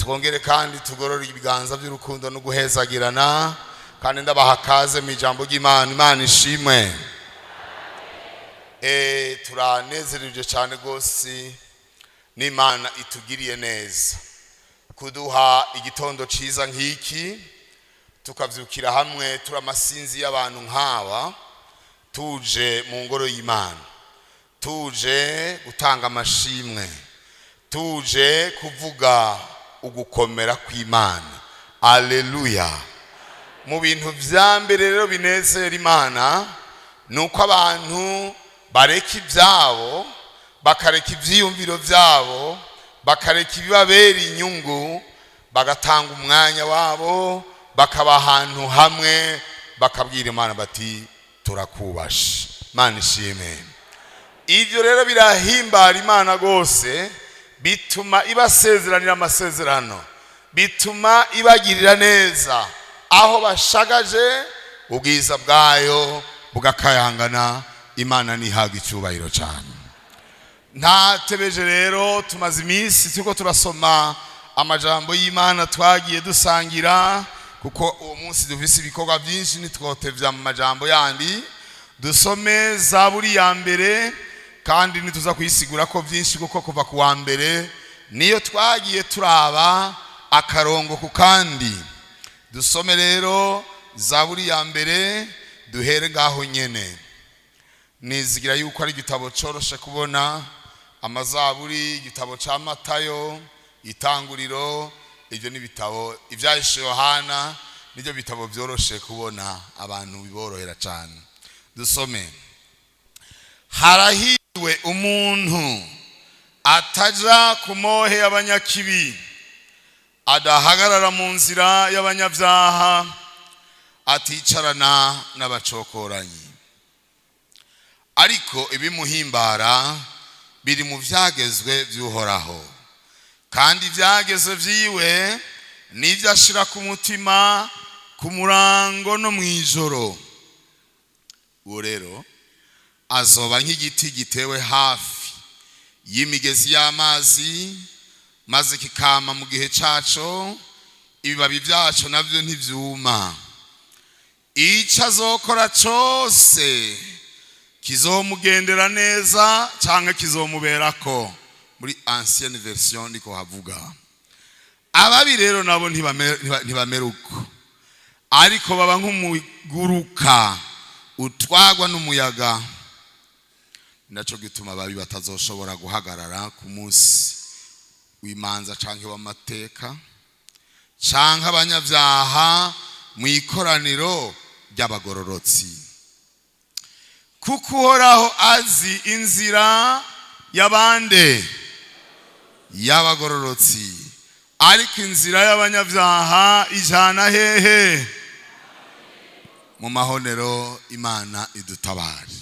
Twongere kandi tugorore ibiganza by'urukundo no guhezagirana, kandi ndabaha kaze mu ijambo ry'Imana. Imana ishimwe. Turanezereje cyane rwose n'Imana itugiriye neza kuduha igitondo ciza nk'iki, tukavyukira hamwe turi amasinzi y'abantu nk'aba, tuje mu ngoro y'Imana, tuje gutanga amashimwe, tuje kuvuga ugukomera kw'Imana. Aleluya! Mu bintu vya mbere rero binezera Imana ni uko abantu bareka ibyabo, bakareka ibyiyumviro byabo, bakareka ibibabera inyungu, bagatanga umwanya wabo, bakaba ahantu hamwe, bakabwira Imana bati: "Turakubashe." Imana ishime. Ibyo rero birahimbara Imana rwose, bituma ibasezeranira amasezerano, bituma ibagirira neza aho bashagaje, ubwiza bwayo bugakayangana. Imana ntihaga icyubahiro cyane. Ntatebeje rero, tumaze iminsi turiko turasoma amajambo y'Imana twagiye dusangira, kuko uwo munsi dufise ibikorwa byinshi, ntitwotevya mu majambo yandi. Dusome Zaburi ya mbere, kandi ntituza kuyisigura ko byinshi, kuko kuva ku wa mbere niyo twagiye turaba akarongo ku kandi. Dusome rero Zaburi ya mbere, duhere ngaho nyene. Nizigira yuko ari igitabo coroshe kubona, amazaburi, igitabo ca Matayo, Itanguriro, ibyo ni ibitabo, Ibyahishe Yohana, nibyo bitabo byoroshe kubona, abantu biborohera cyane. Dusome. Harahiriwe umuntu ataja ku mohe y'abanyakibi, adahagarara mu nzira y'abanyabyaha, aticarana n'abacokoranyi. Ariko ibimuhimbara biri mu byagezwe by'Uhoraho, kandi ibyagezwe byiwe nibyo ashira ku mutima ku murango no mu ijoro. Uwo rero azoba nk'igiti gitewe hafi y'imigezi y'amazi, maze kikama mu gihe cyaco, ibibabi byaco nabyo ntibyuma. Icyo azokora cyose kizomugendera neza cyangwa kizomuberako. Muri ancienne version niko havuga. Ababi rero nabo ntibamera uko, ariko baba nk'umuguruka utwagwa n'umuyaga. Nacyo gituma ababi batazoshobora guhagarara ku munsi w'imanza canke w'amateka, canke abanyabyaha mu ikoraniro ry'abagororotsi. Kuko Uhoraho azi inzira y'abande? Y'abagororotsi. Ariko inzira y'abanyabyaha ijana hehe? Mu mahonero. Imana idutabare.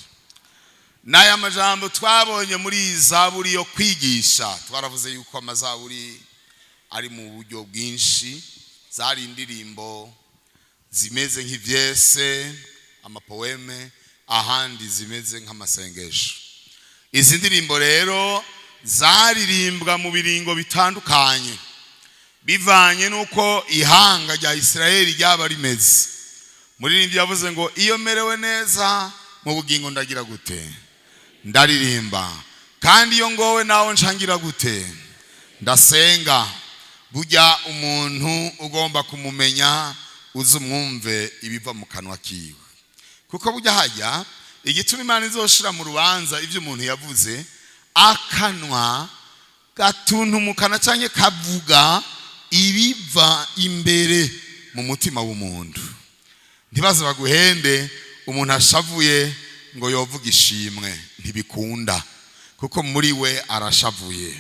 N'aya majambo twabonye muri iyi zaburi yo kwigisha, twaravuze yuko amazaburi ari mu buryo bwinshi. Zari indirimbo zimeze nk'ivyese, amapoème, ahandi zimeze nk'amasengesho. Izi ndirimbo rero zaririmbwa mu biringo bitandukanye, bivanye n'uko ihanga rya Isirayeli ryaba rimeze. Muririmbyi yavuze ngo: "Iyo merewe neza mu bugingo ndagira gute? Ndaririmba. Kandi iyo ngowe nawe nshangira gute? Ndasenga." Burya umuntu ugomba kumumenya, uzi umwumve ibiva mu kanwa kiwe, kuko burya hajya igituma Imana izoshira mu rubanza ibyo umuntu yavuze. Akanwa gatuntumukana cyangwa kavuga ibiva imbere mu mutima w'umuntu. Ntibaze baguhende, umuntu ashavuye ngo yovuga ishimwe, ntibikunda, kuko muri we arashavuye.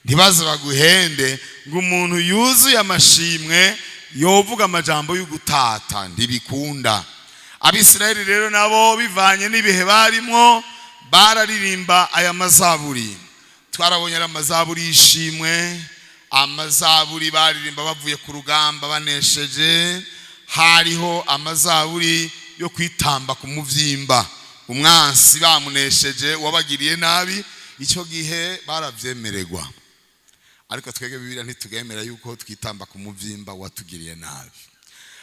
Ntibaze baguhende ngo umuntu yuzuye amashimwe yovuga amajambo y'ugutata, ntibikunda. Abisirayeli rero nabo, bivanye n'ibihe barimwo, bararirimba aya mazaburi. Twarabonye ari amazaburi y'ishimwe, amazaburi baririmba bavuye ku rugamba banesheje. Hariho amazaburi yo kwitamba ku muvyimba umwansi bamunesheje, wabagiriye nabi. Icyo gihe baravyemererwa. Ariko twebwe Bibiliya ntitugemera yuko twitamba ku muvyimba watugiriye nabi.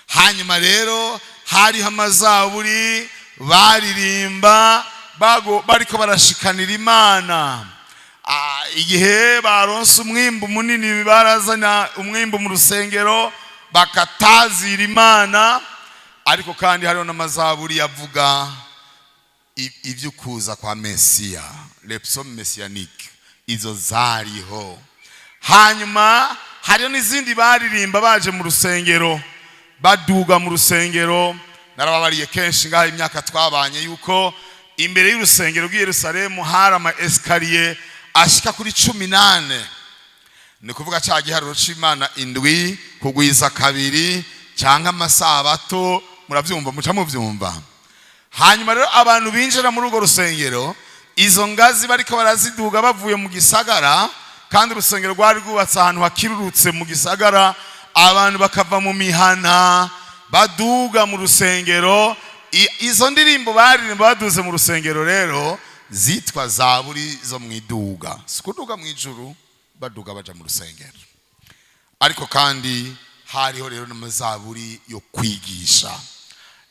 Hanyuma rero hariho amazaburi baririmba bariko barashikanira Imana. Igihe baronse umwimbu munini, barazana umwimbu mu rusengero bakatazira Imana. Ariko kandi hariho n'amazaburi yavuga ivy'ukuza kwa Mesiya, les psaumes messianiques, izo zariho. Hanyuma hariho n'izindi baririmba baje mu rusengero, baduga mu rusengero. Narababariye kenshi ngaho imyaka twabanye yuko imbere y'urusengero rw'i Yerusalemu hari ama escaliers ashika kuri 18. Ni kuvuga cya giharuro c'Imana, 7 kugwiza 2 cyangwa amasabato. Murabyumva, muca mubyumva. Hanyuma rero abantu binjira muri urwo rusengero, izo ngazi bariko baraziduga bavuye mu gisagara, kandi urusengero rwari rwubatse ahantu hakirurutse mu gisagara, abantu bakava mu mihana baduga mu rusengero. Izo ndirimbo baririmba baduze mu rusengero rero zitwa zaburi zo mu iduga. Si kuduga mu ijuru, baduga baja mu rusengero. Ariko kandi hariho rero n'amazaburi yo kwigisha,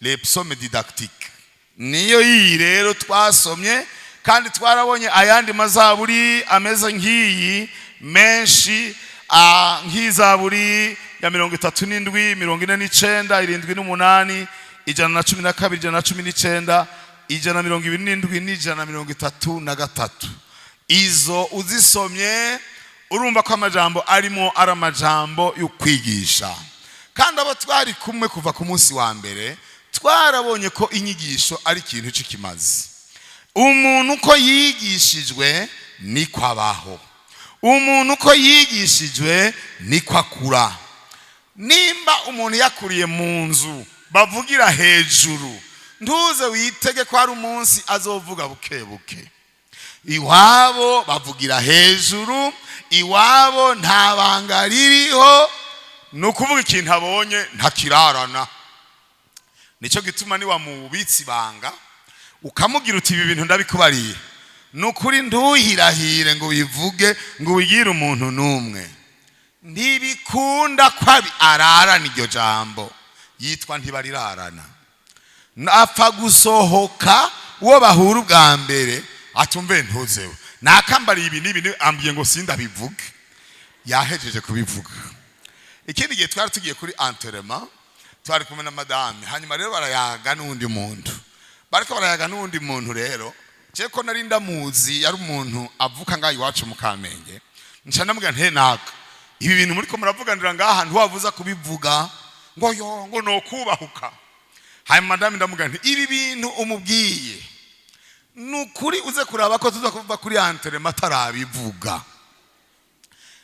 les psaumes didactiques. Niyo iyi rero twasomye, kandi twarabonye ayandi mazaburi ameze nk'iyi menshi, nk'izaburi ya 37, 49, 78, 112, 119, 127 n'133. Izo uzisomye urumva ko amajambo arimo ari amajambo yo kwigisha. Kandi abo twari kumwe kuva ku munsi wa mbere, twarabonye ko inyigisho ari ikintu cy'ikimazi. Umuntu uko yigishijwe niko abaho, umuntu uko yigishijwe niko akura. Nimba umuntu yakuriye mu nzu bavugira hejuru, ntuze witege ko hari umunsi azovuga buke buke. Iwabo bavugira hejuru, iwabo nta banga ririho, ni ukuvuga ikintu abonye ntakirarana. Nicyo gituma niwamubitse ibanga, ukamubwira uti: "Ibi bintu ndabikubariye, ni ukuri ntuhirahire ngo ubivuge, ngo ubigire umuntu n'umwe," ntibikunda ko ararana iryo jambo. Yitwa ntibarirarana, apfa gusohoka, uwo bahura ubwa mbere atumve: "Ntuzewe nakambariye ibi n'ibi ambwiye ngo sindabivuge." Yahejeje kubivuga. Ikindi gihe twari tugiye kuri enterrement, twari kumwe na madame. Hanyuma rero barayaga n'uwundi muntu, bariko barayaga n'uwundi muntu. Rero je ko nari ndamuzi, yari umuntu avuka ngaho iwacu mu Kamenge, nca ndamubwira nte: "Naka, ibi bintu muriko muravuganira ngaha ntiwavuza kubivuga." Ngo: "Yo," ngo, "nokubahuka." Hanyuma madame ndamubwira nti: "Ibi bintu umubwiye, ni ukuri uze kuraba ko tuza kuva kuri enterrement atarabivuga."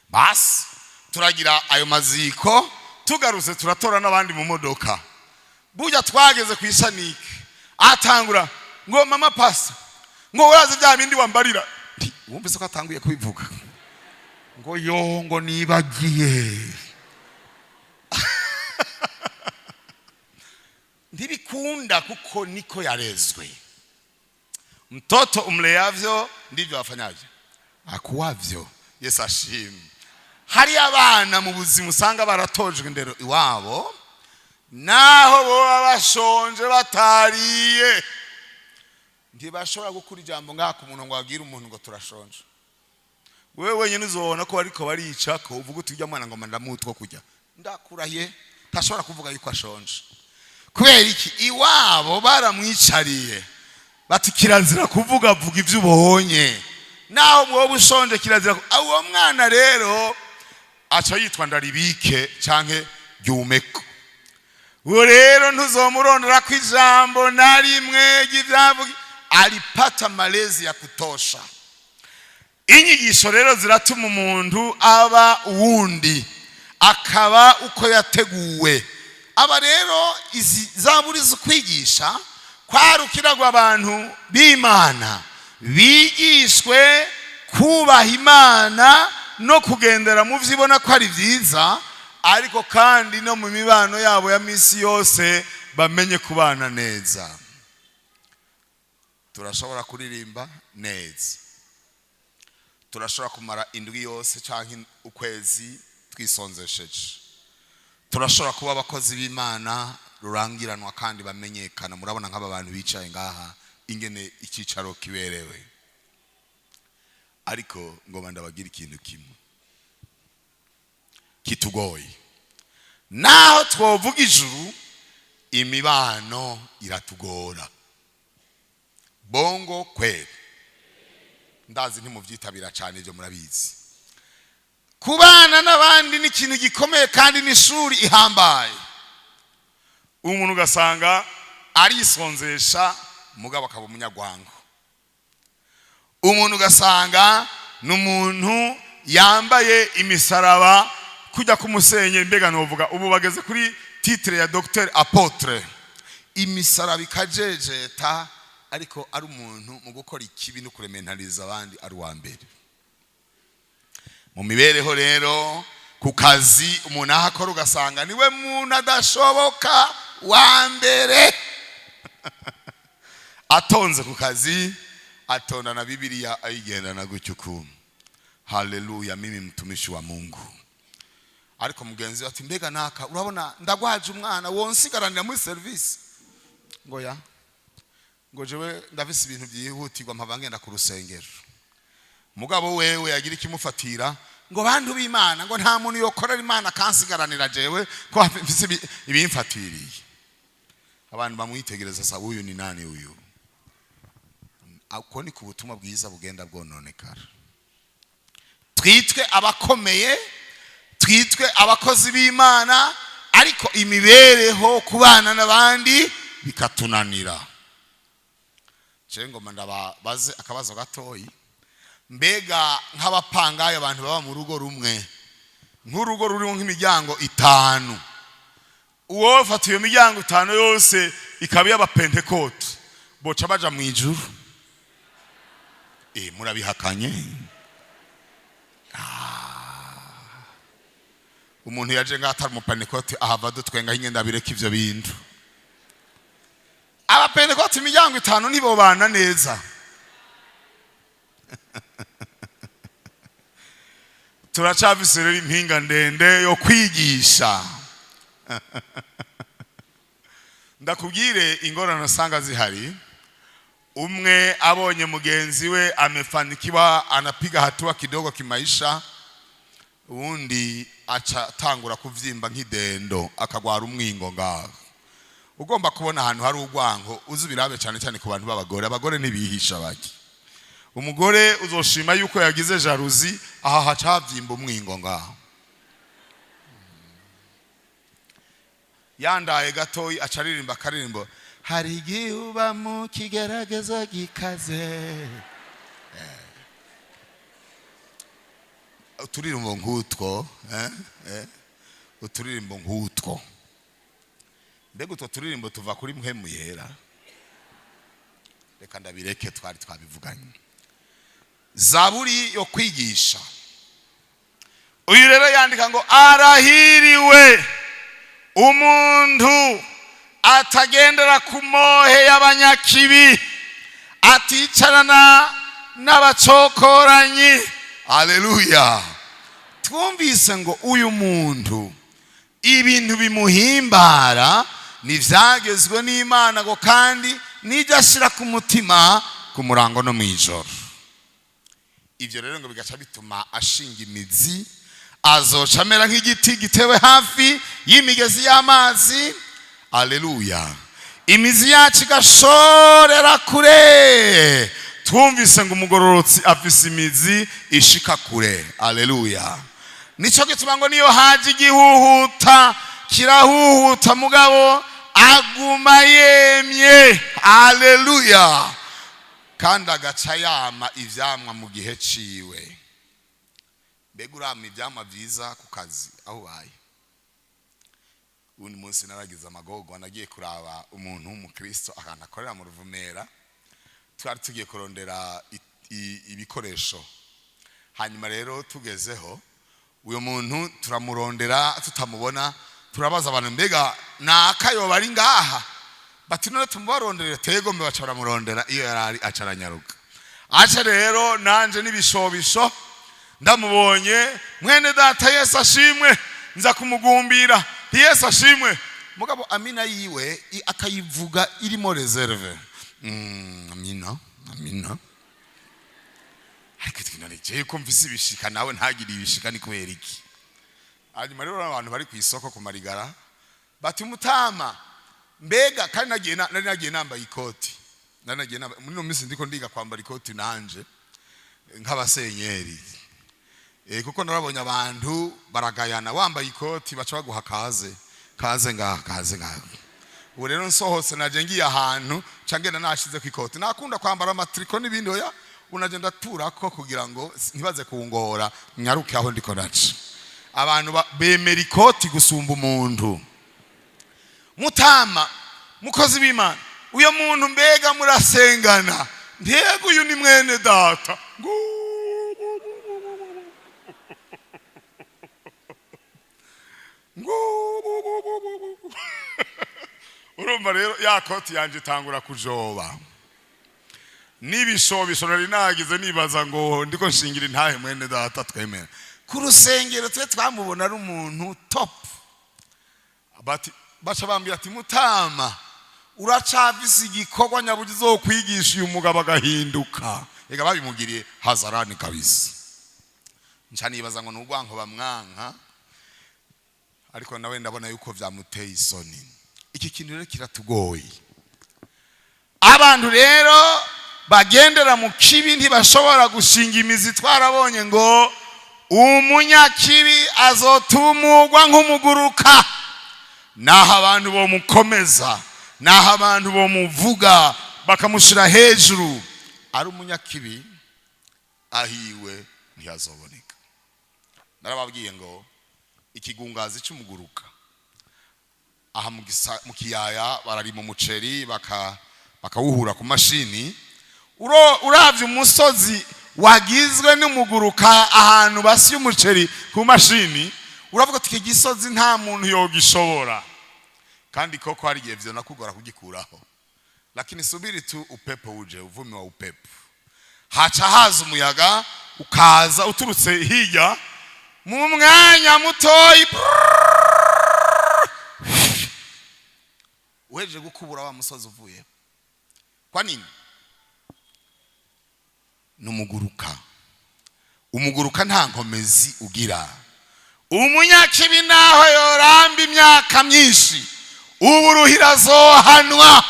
Basi turagira ayo maziko, tugarutse turatora n'abandi mu modoka. Burya twageze ku isanike, atangura ngo: "Mama pasa," ngo, "urazi bya bindi wambarira?" Nti: "Wumvise ko atanguye kubivuga?" Ngo: "Yo," ngo, "nibagiye." Ntibikunda, kuko niko yarezwe. Mtoto umleavyo ndivyo afanyavyo, akuwavyo. Yesu ashimwe. Hari abana mu buzima usanga baratojwe indero iwabo, naho boba bashonje batariye, ntibashobora gukura ijambo ngaha ku muntu ngo abwire umuntu ngo turashonje. Wewe wenyine uzobona ko bariko barica, ko uvuga uti: "Ujya mwana ngo ndamutwo kurya." Ndakurahiye, ntashobora kuvuga yuko ashonje. Kubera iki? Iwabo baramwicariye bati: "Kirazira kuvuga, vuga ibyo ubonye naho mwoba ushonje, kirazira." Uwo mwana rero aca yitwa ndaribike canke ryumeko. Uwo rero ntuzomurondera ko ijambo na rimwe ry'ivyavuga, alipata malezi ya kutosha. Inyigisho rero ziratuma umuntu aba uwundi, akaba uko yateguwe. Aba rero izi zaburi zo kwigisha kwarukira ngo abantu b'Imana bigishwe kubaha Imana no kugendera mu byo ibona ko ari byiza, ariko kandi no mu mibano yabo ya minsi yose bamenye kubana neza. Turashobora kuririmba neza. Turashobora kumara indwi yose cyangwa ukwezi twisonzesheje. Turashobora kuba abakozi b'Imana rurangiranwa kandi bamenyekana. Murabona nk'aba bantu bicaye ngaha ingene icyicaro kiberewe. Ariko ngo ndabagira ikintu kimwe kitugoye: naho twovuga ijuru, imibano iratugora. Bongo kweli? Ndazi ntimubyitabira cyane ibyo, murabizi. Kubana n'abandi ni ikintu gikomeye kandi n'ishuri ihambaye. Umuntu ugasanga arisonzesha, mugabo akaba umunyagwango. Umuntu ugasanga ni umuntu yambaye imisaraba kujya kumusenyera. Mbega novuga ubu bageze kuri titre ya docteur, apôtre, imisaraba ikajejeta, ariko ari umuntu mu gukora ikibi no kurementariza abandi ari uwa mbere mu mibereho. Rero ku kazi, umuntu aho akora ugasanga niwe muntu adashoboka wa mbere. Atonze ku kazi, atonda na Bibiliya, ayigendana gutyo ukuntu: "Haleluya, mimi mtumishi wa Mungu." Ariko mugenzi we ati: "Mbega naka, urabona ndagwaje umwana, wonsigaranira muri service?" Ngo ya, ngo jewe ndafise ibintu byihutirwa, mpava ngenda ku rusengero. Mugabo wewe yagira ikimufatira, ngo: "Bantu b'Imana," ngo "nta muntu yokorera Imana akansigaranira jewe ko mfise ibimfatiriye." Abantu bamwitegereza: "Sa uyu ni nani uyu?" Uko ni ku butumwa bwiza bugenda bwononekara. Twitwe abakomeye, twitwe abakozi b'Imana, ariko imibereho, kubana n'abandi bikatunanira. Je ngoma ndababaze akabazo gatoyi: mbega nk'abapangayi, abantu baba mu rugo rumwe, nk'urugo rurimo nk'imiryango itanu, uwo fata iyo miryango itanu yose ikaba iy'Abapentekote, boca baja mu ijuru? Murabihakanye? Ah. Umuntu yaje ngaho atari Umupentekote ahava dutwenga ingenda bireka ivyo bintu. Abapentekote imiryango itanu ntibobana neza. Turacafise rero impinga ndende yo kwigisha. Ndakubwire ingorane usanga zihari: umwe abonye mugenzi we amefanikiwa, anapiga hatua kidogo kimaisha, uwundi aca atangura kuvyimba nk'idendo, akagwara umwingo ngaho. Ugomba kubona ahantu hari urwango, uzi ubirabe cyane cyane ku bantu b'abagore. Abagore ntibihisha bake. Umugore uzoshima yuko yagize jalousie, aha haca havyimba umwingo ngaho. Yandaye gatoyi, aca aririmba akaririmbo: "Hari igihe uba mu kigeragezo gikaze." Uturirimbo nk'utwo, uturirimbo nk'utwo, mbega utwo turirimbo tuva kuri Mpwemu Yera? Reka ndabireke, twari twabivuganye. Zaburi yo kwigisha. Uyu rero yandika ngo: "Arahiriwe umuntu atagendera ku mohe y'abanyakibi, aticarana n'abacokoranyi." Aleluya! Twumvise ngo uyu muntu ibintu bimuhimbara ntibyagezwe n'Imana, ngo kandi n'ibyo ashyira ku mutima ku murango no mu ijoro. Ibyo rero ngo bigaca bituma ashinga imizi, azoca amera nk'igiti gitewe hafi y'imigezi y'amazi. Aleluya! Imizi yacu igashorera kure. Twumvise ngo umugororotsi afise imizi ishika kure. Aleluya! Nicyo gituma ngo niyo haje igihuhuta, kirahuhuta, mugabo aguma yemye. Aleluya! Kandi agaca yama ivyamwa mu gihe ciwe. Mbega urama ivyamwa vyiza ku kazi aho ubaye? Undi munsi naragize amagorwa, nagiye kuraba umuntu w'umukristo ahantu akorera mu Ruvumera. Twari tugiye kurondera ibikoresho. Hanyuma rero tugezeho, uyu muntu turamurondera tutamubona. Turabaza abantu: "Mbega nakayoba ari ngaha?" Bati: "None tumubaronderere?" Tegombe. Baca baramurondera iyo yari ari, aca aranyaruka. Aje rero nanje n'ibishobisho, ndamubonye: "Mwene data, Yesu ashimwe." Nza kumugumbira nti: "Yesu ashimwe." Mugabo amina yiwe akayivuga irimo réserve. Amina, amina. Ariko twinarekeye ko mvise ibishika, nawe ntagire ibishika, ni kubera iki? Hanyuma rero abantu bari ku isoko ku marigara bati: "Mutama, mbega." Kandi nari nagiye nambaye ikoti, nari nagiye nambaye. Muri ino minsi ndiko ndiga kwambara ikoti nanje nk'abasenyeri, kuko narabonye abantu baragayana, wambaye ikoti baca baguha kaze, kaze ngaha, kaze ngaha. Ubu rero nsohotse naje ngiye ahantu ca ngenda nashize ku ikoti. Nakunda kwambara amatriko n'ibindi, oya, ubu naje ndaturako kugira ngo ntibaze kungora, nyaruke aho ndiko naca. Abantu bemera ikoti gusumba umuntu. "Mutama, mukozi w'Imana, uyo muntu mbega murasengana?" Ntego, uyu ni mwene data. Urumva rero ya koti yanje itangura kujoba n'ibishobisho nari nagize, nibaza ngo ndiko nshingira intahe mwene data twemera ku rusengero. Twe twamubona ari umuntu top. Bati, baca bambwira ati: "Mutama, uracafise igikorwa nyabugi uzokwigisha uyu mugabo agahinduka." Ega babimugiriye hazarani kabisa. Nca nibaza ngo ni urwanko bamwanka, ariko nawe ndabona yuko vyamuteye isoni. Iki kintu rero kiratugoye. Abantu rero bagendera mu kibi ntibashobora gushinga imizi. Twarabonye ngo umunyakibi azotumugwa nk'umuguruka. Naho abantu bomukomeza, naho abantu bomuvuga bakamushyira hejuru, ari umunyakibi, ahiwe ntiyazoboneka. Narababwiye ngo ikigungazi cy'umuguruka aha mu kiyaya bararima umuceri, bakawuhura ku mashini. Uravye umusozi wagizwe n'umuguruka ahantu basya umuceri ku mashini, uravuga ati: "Iki gisozi nta muntu yogishobora." Kandi koko hari igihe vyonakugora kugikuraho, lakini subiri tu upepo uje, uvumi wa upepo. Haca haza umuyaga, ukaza uturutse hirya, mu mwanya mutoyi uhejeje gukubura wa musozi uvuye. Kwa nini? Ni umuguruka. Umuguruka nta nkomezi ugira. Umunyakibi naho yoramba imyaka myinshi, uburuhira azohanwa.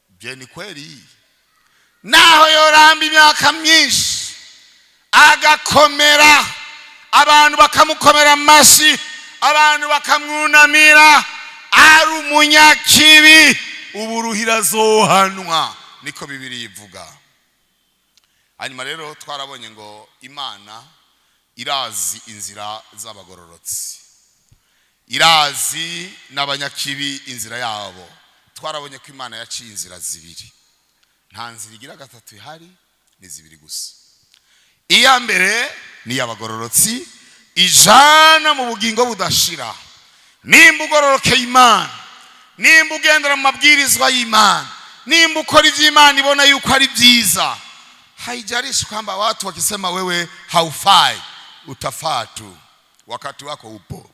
Bye ni kweli, naho yoramba imyaka myinshi, agakomera, abantu bakamukomera amashyi, abantu bakamwunamira, ari umunyakibi, uburuhira azohanwa, niko Bibiri ivuga. Hanyuma rero twarabonye ngo Imana irazi inzira z'abagororotsi, irazi n'abanyakibi inzira yabo. Twarabonye ko Imana yaciye inzira zibiri, nta nzira igira gatatu ihari, ni zibiri gusa. Iya mbere ni iy'abagororotsi, ijana mu bugingo budashira. Nimba ugororokeye Imana, nimba ugendera mu mabwirizwa y'Imana, nimba ukora iby'Imana ibona yuko ari byiza, haijalishi kwamba watu wakisema wewe haufai, utafaa tu, wakati wako upo.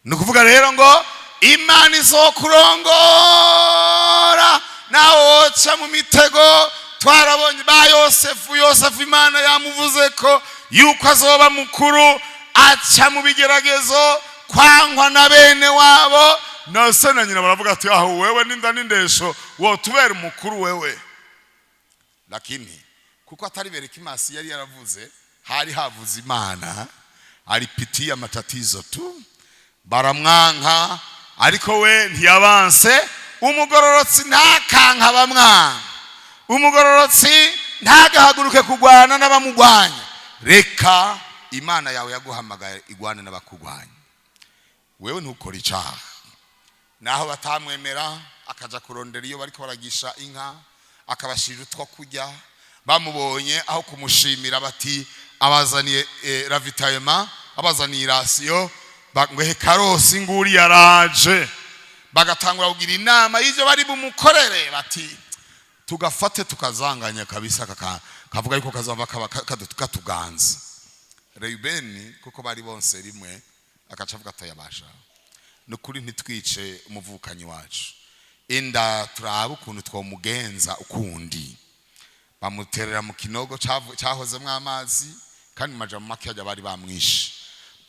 Ni ukuvuga rero ngo Imana izokurongora nawe woca mu mitego. Twarabonye ba Yosefu. Yosefu Imana yamuvuze ko yuko azoba mukuru, aca mu bigeragezo, kwankwa na bene wabo na se na nyina. Baravuga ati: "Aho wewe n'inda n'indesho wotubera umukuru wewe?" Lakini kuko atari Berekimasi yari yaravuze, hari havuze Imana, alipitia matatizo tu, baramwanka, ariko we ntiyabanse. Umugororotsi ntakanka bamwanka, umugororotsi ntagahaguruke kurwana n'abamugwanya. Reka Imana yawe yaguhamagaye igwane n'abakugwanya, wewe ntukore icyaha. Naho batamwemera, akaja kurondera iyo bariko baragisha inka, akabashirira utwo kurya. Bamubonye, aho kumushimira bati abazaniye ravitaillement, abazaniye i ration, ngo he karosi nguri yaraje. Bagatangura kugira inama y'ibyo bari bumukorere, bati Tugafate tukazanganya kabisa, kavuga yuko kazava kaba katuganza. Reyubeni, kuko bari bonse rimwe, akaca avuga atayabasha nukuri, ntitwice umuvukanyi wacu, inda turabe ukuntu twomugenza ukundi. Bamuterera mu kinogo cyahozemwo amazi, kandi mu majambo make hajya bari bamwishe.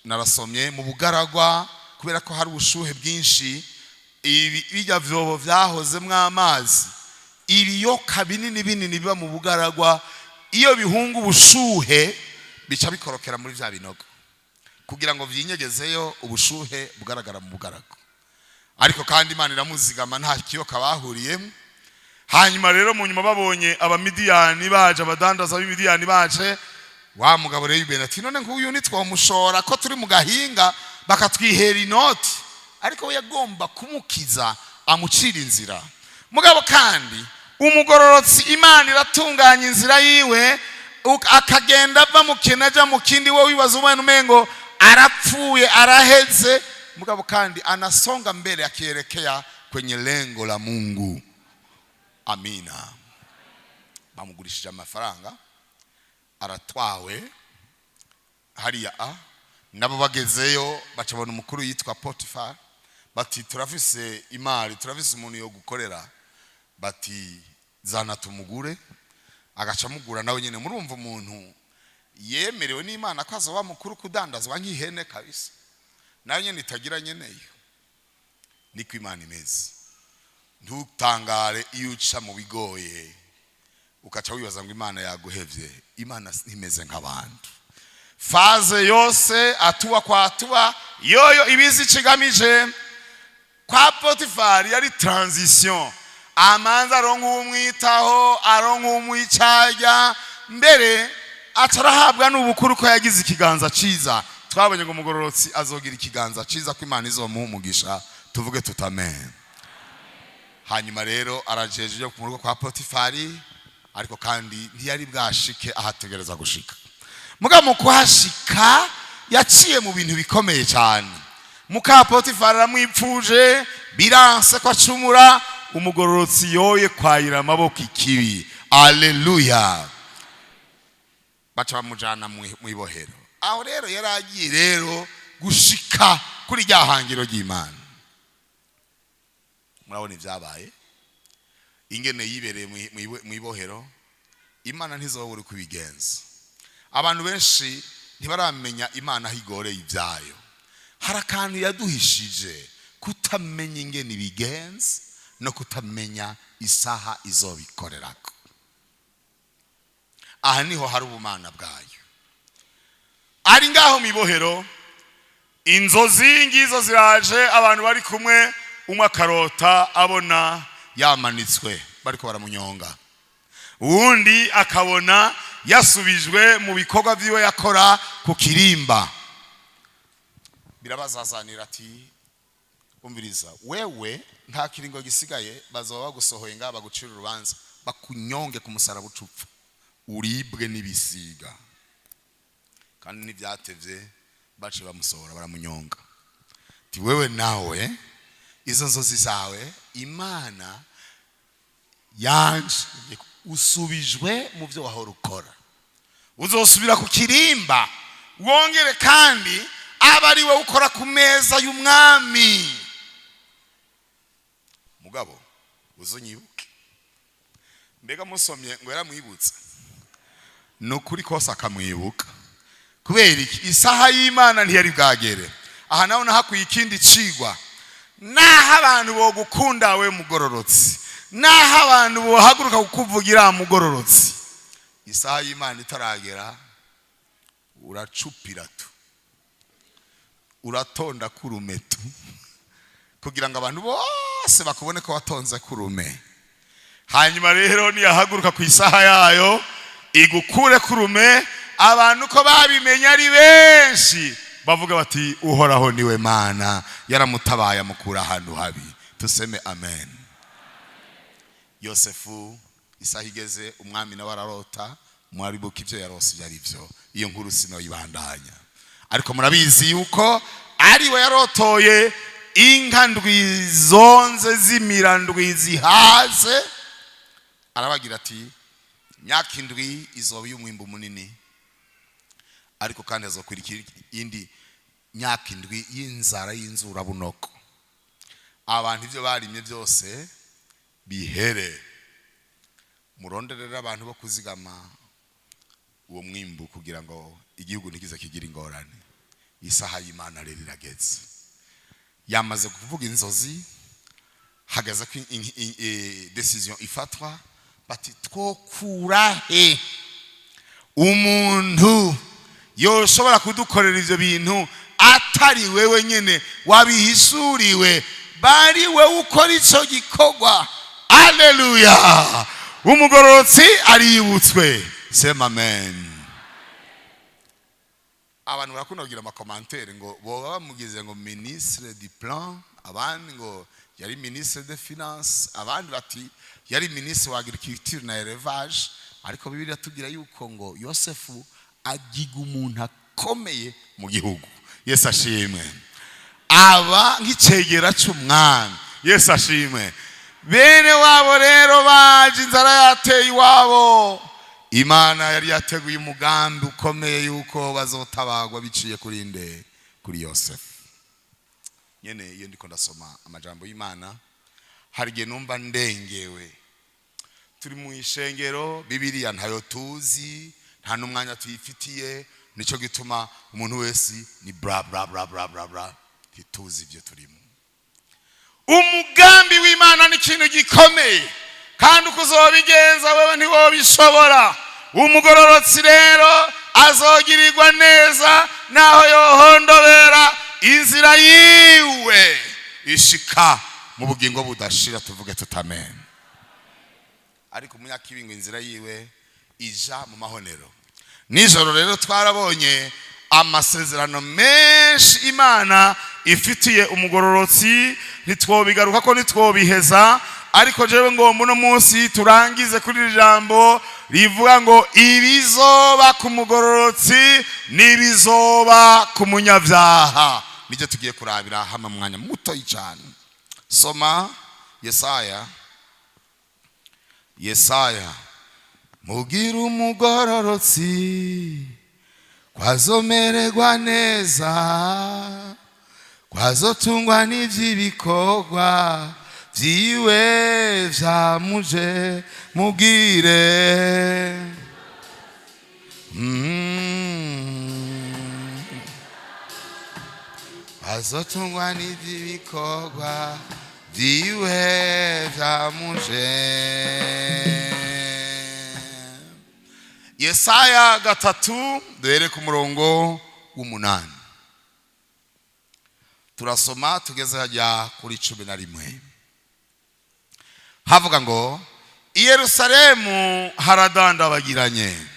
Narasomye mu bugaragwa, kubera ko hari ubushuhe bwinshi, ibi bijya vyobo vyahozemwo amazi, ibiyoka binini binini biba mu bugaragwa, iyo bihunga ubushuhe bica bikorokera muri vya binogo kugira ngo vyinyegezeyo ubushuhe bugaragara mu bugaragwa. Ariko kandi Imana iramuzigama, nta kiyoka bahuriyemo. Hanyuma rero mu nyuma babonye Abamidiyani baje, abadandaza b'Imidiyani baje, wa mugabo Reyubeni ati: "None nk'uyu ntitwamushora ko turi mu gahinga bakatwihera inoti?" Ariko we yagomba kumukiza, amucira inzira. Mugabo kandi umugororotsi, Imana iratunganya inzira yiwe, akagenda ava mu kintu aja mu kindi. We wibaza umwana umengo arapfuye, araheze, mugabo kandi anasonga mbele akielekea kwenye lengo la Mungu. Amina. Bamugurishije amafaranga, aratwawe hariya. A nabo bagezeyo bacabona umukuru yitwa Potiphar, bati: "Turafise imari, turafise umuntu yo gukorera." Bati: "Zana tumugure." Agaca amugura nawe nyine. Murumva umuntu yemerewe n'Imana ko azoba mukuru, kudandazwa nk'ihene kabisa, nayo nyine itagira nyeneyo. Niko Imana imeze. Ntutangare iyo uca mu bigoye ukaca wibaza ngo Imana yaguhevye. Imana ntimeze nk'abantu. Phase yose, hatua kwa hatua, yoyo ibizi ikigamije. Kwa Potifari yari transition, amanza aronka umwitaho, aronka umwicarya, mbere atarahabwa n'ubukuru ko yagize ikiganza ciza. Twabonye ngo umugororotsi azogira ikiganza ciza, ko Imana izomuha umugisha. Tuvuge tuti amen. Hanyuma rero arajeje ibyo ku rugo kwa Potifari, ariko kandi ntiyari bwashike ahategereza gushika. Mugabo mu kuhashika yaciye mu bintu bikomeye cyane. Muka Potifari aramwipfuje, biranse ko acumura. Umugororotsi yoye kwayira amaboko ikibi. Aleluya. Baca bamujana mu ibohero. Aho rero yari agiye rero gushika kuri rya hangiro ry'Imana. Murabona ibyabaye, ingene yibereye mu ibohero. Imana ntizobura uko ibigenza. Abantu benshi ntibaramenya Imana aho igoreye ibyayo. Hari akantu yaduhishije: kutamenya ingene ibigenza no kutamenya isaha izobikorerako. Aha niho hari ubumana bwayo. Ari ngaho mu ibohero, inzozi ngizo ziraje. Abantu bari kumwe, umwe akarota abona yamanitswe bariko baramunyonga, uwundi akabona yasubijwe mu bikorwa vyiwe yakora ku kirimba. Birabazazanira, ati: "Umviriza wewe, nta kiringo gisigaye, bazoba bagusohoye ngaha, bagucira urubanza, bakunyonge ku musaraba, ucupfa, uribwe n'ibisiga." Kandi ntibyatevye, baciye bamusohora, baramunyonga. Ati: "Wewe nawe, izo nzozi zawe, Imana yanje usubijwe mu byo wahora ukora, uzosubira ku kirimba, wongere kandi aba ari wowe ukora ku meza y'umwami. Mugabo uzunyibuke." Mbega musomye ngo yaramwibutse? Ni ukuri kose akamwibuka. Kubera iki? Isaha y'Imana ntiyari bwagere. Aha naho nahakwiye ikindi cigwa. Naho abantu bogukunda we mugororotsi, naho abantu bohaguruka kukuvugira mugororotsi, isaha y'Imana itaragera uracupira tu, uratonda kurume tu, kugira ngo abantu bose bakubone ko watonze kurume. Hanyuma rero niyahaguruka ku isaha yayo igukure kurume, abantu ko babimenye ari benshi bavuga bati: "Uhoraho niwe Mana, yaramutabaye amukura ahantu habi." Tuseme amen. Yosefu, isaha igeze, umwami nawe ararota. Mwaribuka ibyo yarose ibyo ari byo. Iyo nkuru sinoyibandanya, ariko murabizi yuko ari we yarotoye inka ndwi zonze zimira ndwi zihaze. Arabagira ati: "Imyaka 7 izoba y'umwimbu munini, ariko kandi hazokurikira indi myaka 7 y'inzara y'inzurabunoko, abantu ibyo barimye byose bihere. Muronderere abantu bo kuzigama uwo mwimbu kugira ngo igihugu ntikize kigira ingorane." Isaha y'Imana rero irageze. Yamaze kuvuga inzozi, hagaze ko décision ifatwa. Bati: "Twokura he umuntu yoshobora kudukorera ivyo bintu atari wewe nyene wabihishuriwe, bari wewe ukora ico gikorwa?" Aleluya! Umugororotsi aributswe. Sema amen. Abantu barakunda kugira ama commentaires ngo boba bamugize ngo ministre du plan, abandi ngo yari ministre de finance, abandi bati yari ministre wa agriculture na élevage. Ariko Bibiliya tubwira yuko ngo Yosefu agiga umuntu akomeye mu gihugu. Yesu ashimwe. Aba nk'icegera c'umwami. Yesu ashimwe. Bene wabo rero baje, inzara yateye iwabo. Imana yari yateguye umugambi ukomeye yuko bazotabagwa biciye kuri nde? Kuri Yosefu nyene. Iyo ndiko ndasoma amajambo y'Imana, hari igihe numva ndengewe. Turi mu ishengero, Bibiliya ntayo tuzi, nta n'umwanya tuyifitiye. Nicyo gituma umuntu wese ni bla bla bla bla bla bla, ntituzi ibyo turimo. Umugambi w'Imana ni ikintu gikomeye, kandi uko uzobigenza wewe ntiwobishobora. Umugororotsi rero azogirirwa neza naho yohondobera, inzira yiwe ishika mu bugingo budashira. Tuvuge tutamen. Ariko umunyakibingo, inzira yiwe ija mu mahonero. Nijoro rero twarabonye amasezerano menshi Imana ifitiye umugororotsi. Ntitwobigaruka ko ntitwobiheza, ariko jewe ngomba uno munsi turangize kuri iri jambo rivuga ngo ibizoba ku mugororotsi n'ibizoba ku munyabyaha. Nibyo tugiye kurabira hamwe mu mwanya mutoyi cyane. Soma Yesaya. Yesaya: "Mubwire umugororotsi kwazomererwa neza, kwazotungwa n'ivy'ibikorwa vyiwe vyamuje. Mubwire." Azotungwa n'ivy'ibikorwa vyiwe vyamuje. Yesaya 3, duhere ku murongo w'8, turasoma tugeze hajya kuri 11. Havuga ngo: "I Yerusalemu haradandabagiranye,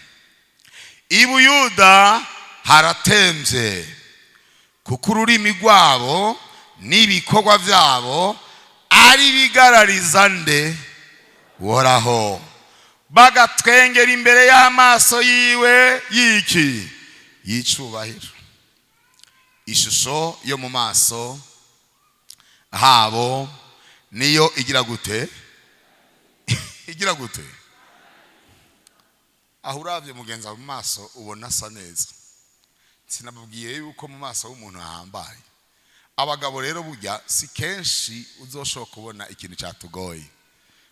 i Buyuda haratemvye, kuko ururimi rwabo n'ibikorwa byabo ari bigarariza nde? Uhoraho, bagatwengera imbere y'amaso yiwe y'iki? Y'icubahiro. Ishusho yo mu maso habo niyo igira gute? Igira gute?" Aho uravye mugenzi wawe mu maso ubona asa neza. Sinababwiye yuko mu maso h'umuntu hahambaye? Abagabo rero burya si kenshi uzoshobora kubona ikintu cyatugoye.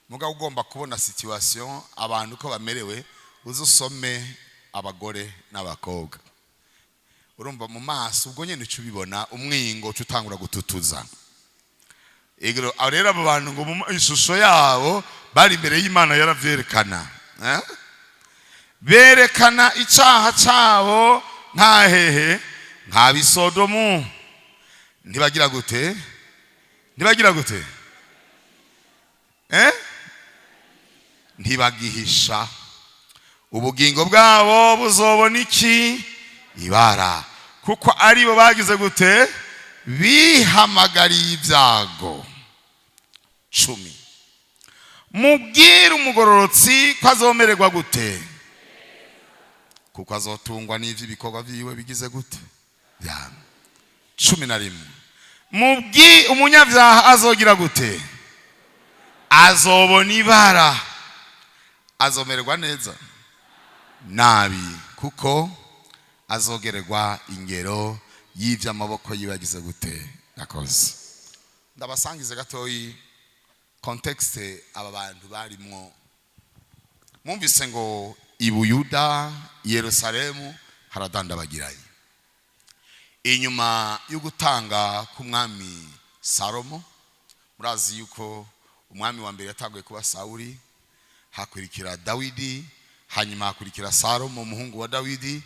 Mugabo ugomba kubona situation abantu uko bamerewe, uzusome abagore n'abakobwa. Urumva mu maso ubwo nyine uca ubibona, umwingo uca utangura gututuza. Ego, aho rero abo bantu ngo mu ishusho yabo bari imbere y'Imana yaravyerekana, eh? Berekana icaha cabo nka hehe? Nk'abisodomu. Ntibagira gute? Ntibagira gute? Eh? Ntibagihisha. Ubugingo bwabo buzobona iki? Ibara, kuko aribo bagize gute? Bihamagariye ibyago. 10: "Mubwire umugororotsi ko azomererwa gute? Kuko azotungwa n'ivyo ibikorwa vyiwe bigize gute? Byama." 11: "Mubwi umunyabyaha azogira gute? Azobona ibara." Azomererwa neza nabi, kuko azogererwa ingero y'ibyo amaboko yiwe yagize gute? Yakoze. Ndabasangize gatoyi contexte aba bantu barimwo. Mwumvise ngo i Buyuda, Yerusalemu haradandabagiranye inyuma yo gutanga k'umwami Salomo. Murazi yuko umwami wa mbere yatanguye kuba Sawuli, hakurikira Dawidi, hanyuma hakurikira Salomo, umuhungu wa Dawidi.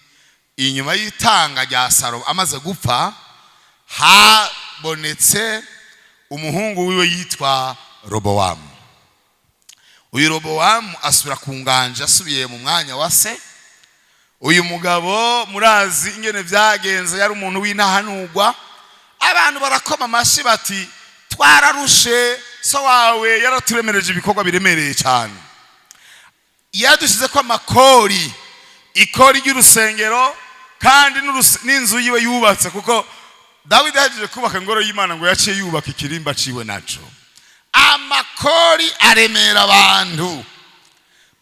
Inyuma y'itanga rya Salomo, amaze gupfa, habonetse umuhungu wiwe yitwa Robowamu. Uyu Robowamu asubira ku nganje, asubiye mu mwanya wa se. Uyu mugabo murazi ingene byagenze, yari umuntu w'intahanurwa. Abantu barakoma amashyi bati: "Twararushe, so wawe yaraturemereje ibikorwa biremereye cyane, yadushyize ko amakori, ikori ry'urusengero kandi n'inzu yiwe yubatse." Kuko Dawidi yahejeje kubaka ingoro y'Imana, ngo yaciye yubaka ikirimba ciwe naco. Amakori aremera abantu.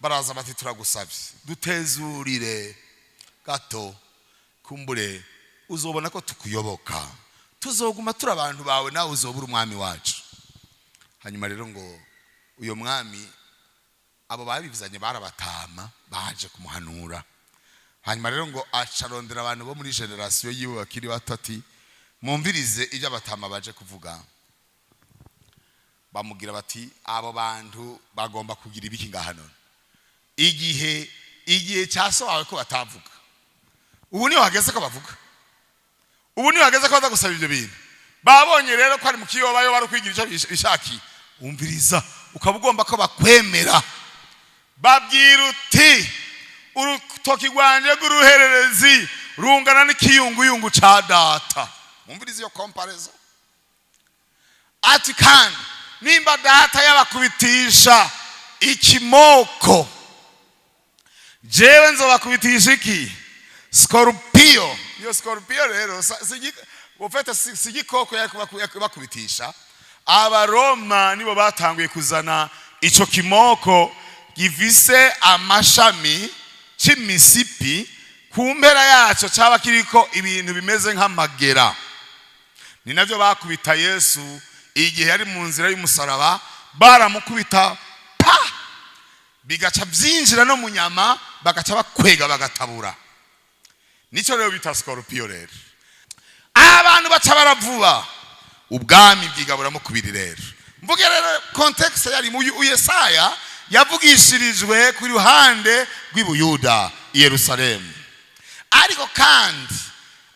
Baraza bati: "Turagusabye, dutezurire gato, kumbure uzobona ko tukuyoboka, tuzoguma turi abantu bawe, nawe uzobura umwami wacu." Hanyuma rero ngo uyo mwami, abo babivuzanye barabatama baje kumuhanura. Hanyuma rero ngo acarondera abantu bo muri génération yiwe bakiri bato, ati: "Mumvirize ibyo abatama baje kuvuga." Bamubwira bati: "Abo bantu bagomba kugira ibiki ngaha none, igihe cya so wawe ko batavuga? Ubu niho hageze ko bavuga? Ubu niho hageze ko baza gusaba ibyo bintu?" Babonye rero ko ari mu kiyobayo, bari kwigira icyo bishakiye. Umviriza, ukaba ugomba ko bakwemera, babwira uti: "Urutoki rwanjye rw'uruhererezi rungana n'ikiyunguyungu ca data." Mumvirize iyo comparaison. Ati: "Kandi nimba data yabakubitisha ikimoko, jewe nzobakubitisha iki? Scorpio." Iyo scorpio rero ufite si igikoko yari kubakubitisha. Abaroma nibo batanguye kuzana ico kimoko gifise amashami c'imisipi, ku mpera yaco caba kiriko ibintu bimeze nk'amagera. Ni navyo bakubita Yesu igihe yari mu nzira y'umusaraba. Baramukubita pa, bigaca byinjira no mu nyama, bagaca bakwega, bagatabura. Nicyo rero bita scorpio. Rero abantu baca baravuba, ubwami bwigaburamo kubiri. Rero mvuge rero contexte yari mu Yesaya yavugishirijwe ku ruhande rw'Ibuyuda i Yerusalemu. Ariko kandi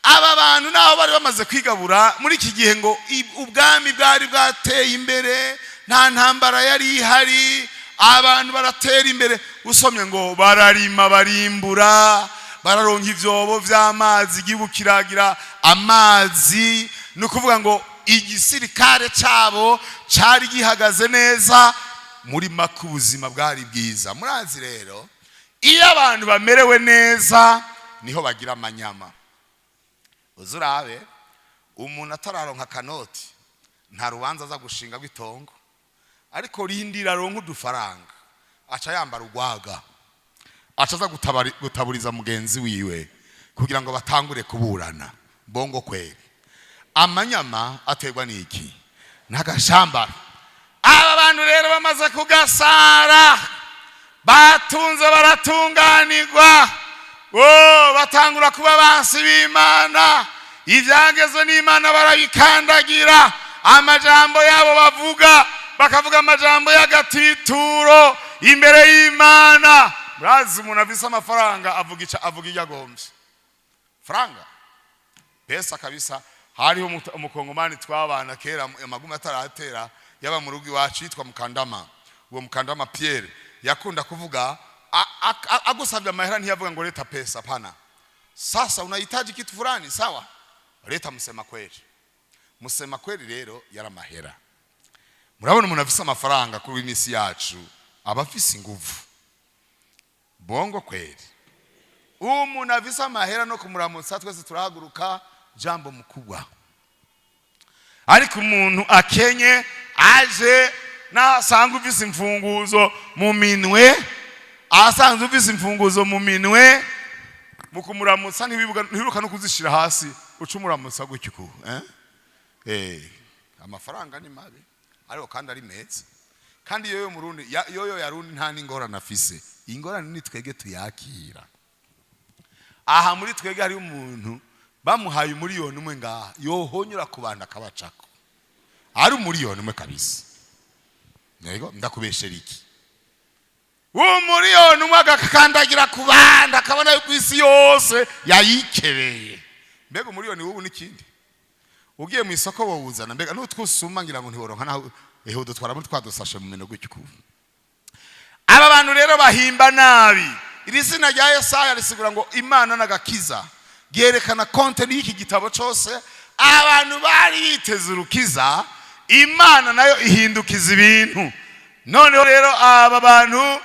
aba bantu naho bari bamaze kwigabura muri iki gihe, ngo ubwami bwari bwateye imbere, nta ntambara yari ihari, abantu baratera imbere. Usomye ngo bararima, barimbura, bararonka ibyobo by'amazi, igihugu kiragira amazi. Ni ukuvuga ngo igisirikare cyabo cyari gihagaze neza. Muri make ubuzima bwari bwiza. Murazi rero, iyo abantu bamerewe neza niho bagira amanyama. Uzi urabe umuntu atararonka akanoti, nta rubanza aza gushinga rw'itongo. Ariko rindira aronka udufaranga, aca yambara urwaga, aca aza gutaburiza mugenzi wiwe kugira ngo batangure kuburana. Bongo kweri, amanyama aterwa n'iki? N'agashambara. Aba bantu rero bamaze kugasara, batunze, baratunganirwa, oh, batangura kuba bansi b'Imana. Ibyagezwe n'Imana barabikandagira. Amajambo yabo bavuga, bakavuga amajambo y'agatituro imbere y'Imana. Murazi umuntu afise amafaranga avuga ica, avuga ibyo agombye. Franga, pesa kabisa. Hariho umukongomani twabana kera, amagumi ataratera, yaba mu rugo iwacu, yitwa Mukandama. Uwo Mukandama Pierre yakunda kuvuga, agusabye amahera ntiyavuga ngo "Leta pesa", pana. "Sasa unahitaji kitu fulani, sawa, leta msema kweli." Musema kweli rero yari amahera. Murabona umuntu afise amafaranga kuri imisi yacu aba afise inguvu. Bongo kweli, umuntu afise amahera no kumuramutsa twese turahaguruka: "Jambo mkubwa." Ariko umuntu akenye aje nasanga ufise imfunguzo mu minwe. Asanzwe ufise imfunguzo mu minwe, mu kumuramutsa ntibibuka no kuzishira hasi, uca umuramutsa gutyo uku, eh? Amafaranga ni mabi, ariko kandi ari meza. Kandi yoyo murundi yoyo yarundi nta n'ingorane afise. Ingorane ni twege tuyakira. Aha muri twege hariho umuntu bamuhaye 1 miliyoni ngaha, yohonyura ku bantu akabacako, ari 1 miliyoni kabisa. Yego, ndakubeshera iki? 1 miliyoni agakandagira ku bandi, akabona yuko isi yose yayikebeye. Mbega 1 miliyoni w'ubu n'ikindi? Ugiye mu isoko wowuzana, mbega n'utwusuma ngira ngo ntiworonka naho. Ehe, udutwara muri twa dusashe mu minwe gutyo. Aba bantu rero bahimba nabi. Iri zina rya Yesaya risigura ngo Imana n'agakiza, ryerekana contenu y'iki gitabo cyose. Abantu bari biteze urukiza, Imana nayo ihindukiza ibintu. Noneho rero aba bantu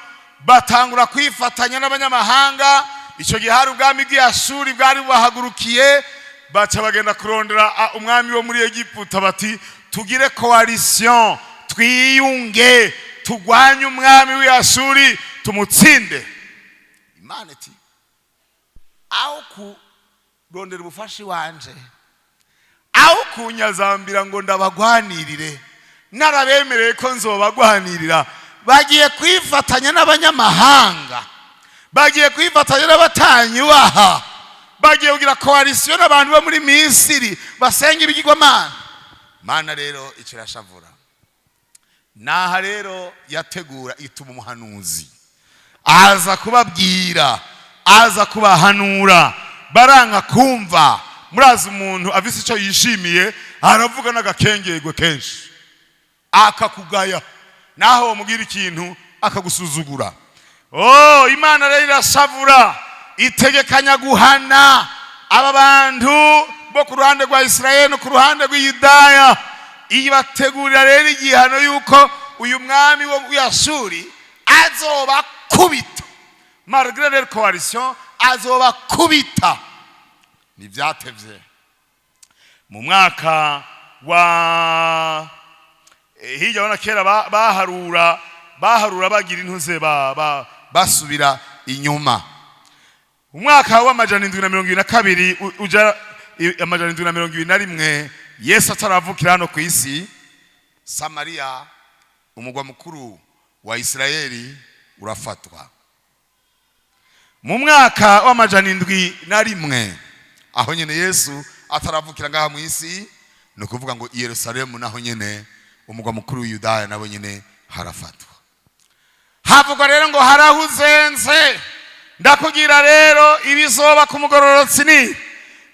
batangura kwifatanya n'abanyamahanga. Icyo gihe hari ubwami bw'Iyashuri bwari bubahagurukiye. Baca bagenda kurondera umwami wo muri Egiputa, bati: "Tugire coalition, twiyunge, turwanye umwami w'Iyashuri, tumutsinde." Imana iti: "Aho kurondera ubufasha iwanje, aho kunyazambira ngo ndabagwanirire, narabemereye ko nzobagwanirira, bagiye kwifatanya n'abanyamahanga, bagiye kwifatanya n'abatanyubaha, bagiye kugira coalition n'abantu bo muri Misiri basenga ibigirwamana." Mana rero icyo irashavura. Naha rero yategura, ituma umuhanuzi aza kubabwira, aza kubahanura, baranka kumva. Murazi, umuntu afise icyo yishimiye aravuga n'agakengerwe kenshi, akakugaya, naho wamubwira ikintu akagusuzugura. Oh, Imana rero irashavura, itegekanya guhana aba bantu bo ku ruhande rwa Isirayeli no ku ruhande rw'Iyudaya. Ibategurira rero igihano yuko uyu mwami wo Yashuri azobakubita, malgré leur coalition, azobakubita. Ntibyatevye, mu mwaka wa hirya ubona kera baharura bagira intuze basubira inyuma. Umwaka w'722 uja 721, Yesu ataravukira hano ku isi, Samariya, umugwa mukuru wa Isirayeli, urafatwa. Mu mwaka w'701, aho nyene Yesu ataravukira ngaha mu isi, ni ukuvuga ngo i Yerusalemu naho nyene, umugwa mukuru w'Yudaya, nabo nyene harafatwa. Havugwa rero ngo harahuzenze. Ndakubwira rero, ibizoba ku mugororotsi ni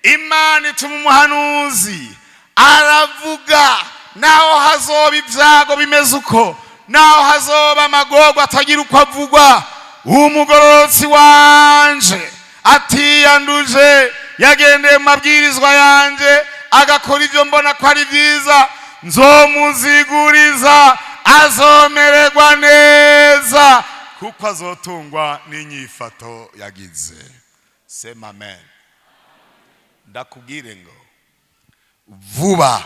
Imana ituma umuhanuzi aravuga. Naho hazoba ibyago bimeze uko, naho hazoba amagorwa atagira uko avugwa, umugororotsi wanje atiyanduje, yagendeye mu mabwirizwa yanje, agakora ibyo mbona ko ari byiza, nzomuziguriza, azomererwa neza, kuko azotungwa n'inyifato yagize. Sema amen. Ndakubwire ngo vuba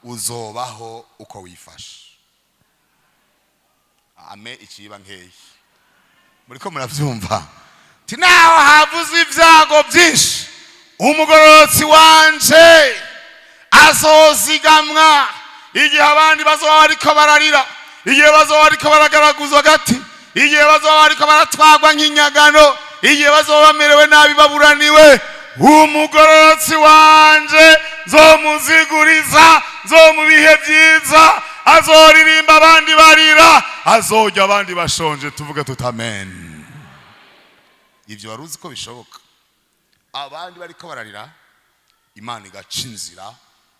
uzobaho uko wifashe. Ame iciba nkeyi, muriko muravyumva? Ti naho havuze ibyago byinshi, umugororotsi wanje azozigamwa. Igihe abandi bazoba bariko bararira, igihe bazoba bariko baragaraguzwa agati, igihe bazoba bariko baratwagwa nk'inyagano, igihe bazoba bamerewe nabi, baburaniwe, umugororotsi wanje nzomuziguriza, nzo mu bihe byiza azoririmba abandi barira, azojya abandi bashonje. Tuvuge tuti amen. Ibyo wari uzi ko bishoboka? Abandi bariko bararira, Imana igaca inzira,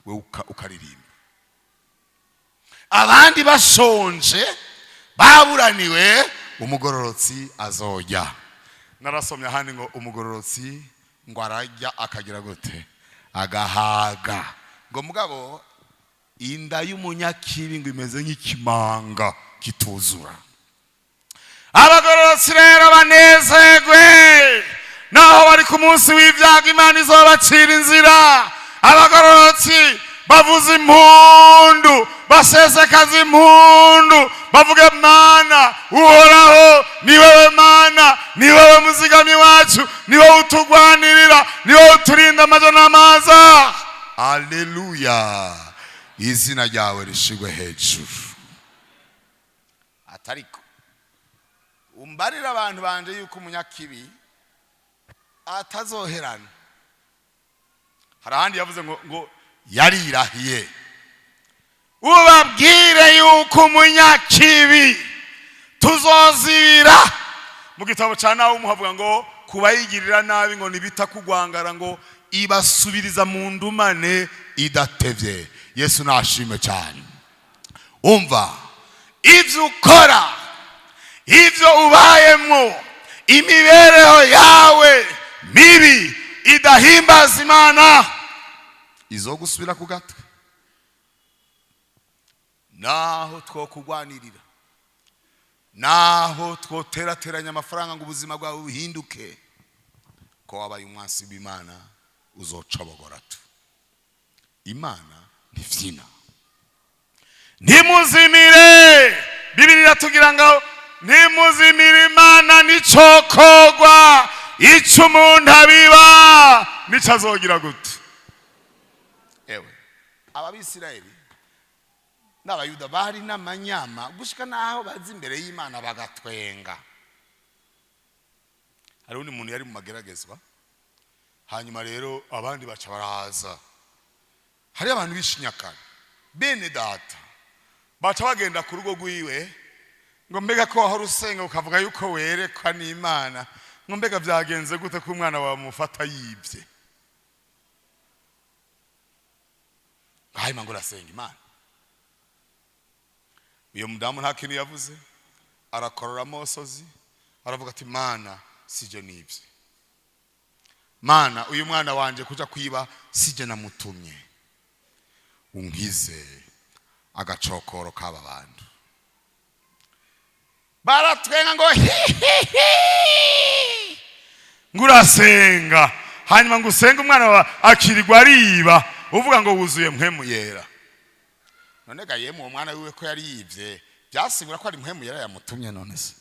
we ukaririmba. Abandi bashonje, baburaniwe, umugororotsi azojya. Narasomye ahandi ngo umugororotsi ngo arajya akagira gute? Agahaga. Ngo mugabo inda y'umunyakibi ngo imeze nk'ikimanga kituzura. Abagororotsi rero banezerwe, naho bari ku munsi w'ibyago, Imana izobacira inzira. Abagororotsi bavuza impundu, basesekaza impundu, bavuge: "Mana uhoraho, ni wewe Mana." Ni wowe muzigamyi wacu, ni wowe utugwanirira, ni wowe uturinda amajo n'amaza. Aleluya, izina ryawe rishigwe hejuru. Atariko umbarira abantu banje yuko umunyakibi atazoherana. Hari ahandi yavuze ngo yarirahiye, ubabwire yuko umunyakibi tuzozibira. Mu gitabo cya Nahumu havuga ngo kubayigirira nabi ngo nibita kugwangara, ngo ibasubiriza mu ndumane idatevye. Yesu nashime cyane. Umva, ibyo ukora, ibyo ubayemo, imibereho yawe mibi idahimbaza Imana, izo gusubira ku gatwe. Naho twokugwanirira, naho twoterateranya amafaranga ngo ubuzima bwawe buhinduke, ko wabaye umwansi w'Imana, uzocobogora tu. Imana ntivyina. Ntimuzimire. Bibiri iratubwira ngo ntimuzimire Imana, nicokogwa icyo umuntu abiba nicyo azogira gute. Ewe, Ababisirayeli n'Abayuda bari n'amanyama gushika n'aho baza imbere y'Imana bagatwenga. Hari undi muntu yari mu mageragezwa, hanyuma rero abandi baca baraza, hariyo abantu bishinyakana, bene data, baca bagenda ku rugo rwiwe ngo: "Mbega ko wahora usenga ukavuga yuko werekwa n'Imana, ngo mbega byagenze gute ko umwana wawe mufata yibye?" Hanyuma ngo: "Urasenga Imana?" Uyo mudamu nta kintu yavuze, arakorora amosozi, aravuga ati: "Mana, sije nibye. Mana, uyu mwana wanje kuja kwiba sije namutumye, unkize agacokoro k'aba bantu." Baratwenga ngo: "Hihihi, ngo urasenga, hanyuma ngo usenge umwana wawe akirirwa ariba, uvuga ngo wuzuye Mpwemu Yera?" None ga yemwe, uwo mwana wiwe ko yari yibye, byasigura ko ari Mpwemu Yera yamutumye? None se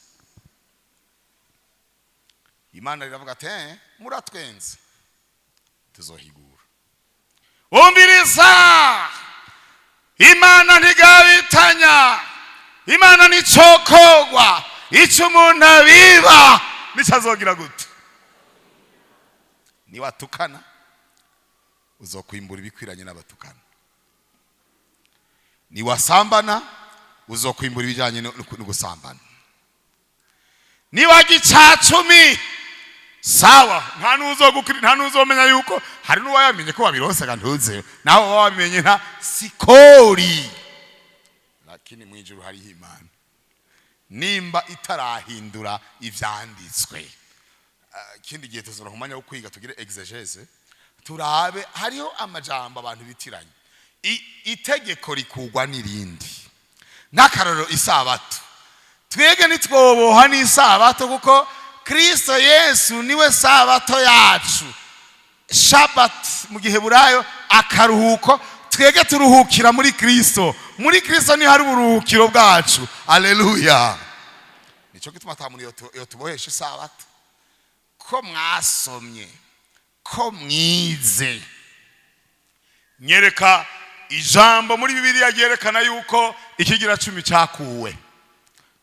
Imana riravuga ati: "Eh, muratwenze, tuzohigura." Umviriza, Imana ntigabitanya, Imana nicokogwa. Icyo umuntu abiba nicyo azogira gute. Niwatukana, uzokwimbura ibikwiranye n'abatukana. Niwasambana, uzokwimbura ibijyanye no gusambana. Niwajya icacumi, sawa, nta n'uzomenya yuko hari n'uwayamenye ko wabironsaga, ntuze nawe waba wabimenye, nta sikori. Lakini mu ijuru hariho Imana, nimba itarahindura ivyanditswe. Ikindi gihe tuzora umwanya wo kwiga, tugire exégèse, turabe. Hariho amajambo abantu bitiranye. Itegeko rikugwa n'irindi. Nk'akarorero, isabato. Twebwe ntitwoboha n'isabato, kuko Kristo Yesu niwe sabato yacu. Shabbat mu Giheburayo, akaruhuko. Twebwe turuhukira muri Kristo. Muri Kristo niho hari uburuhukiro bwacu. Aleluya! Nicyo gituma ata muntu yotubohesha isabato. Ko mwasomye, ko mwize, nyereka ijambo muri Bibiliya ryerekana yuko ikigira cumi cyakuwe,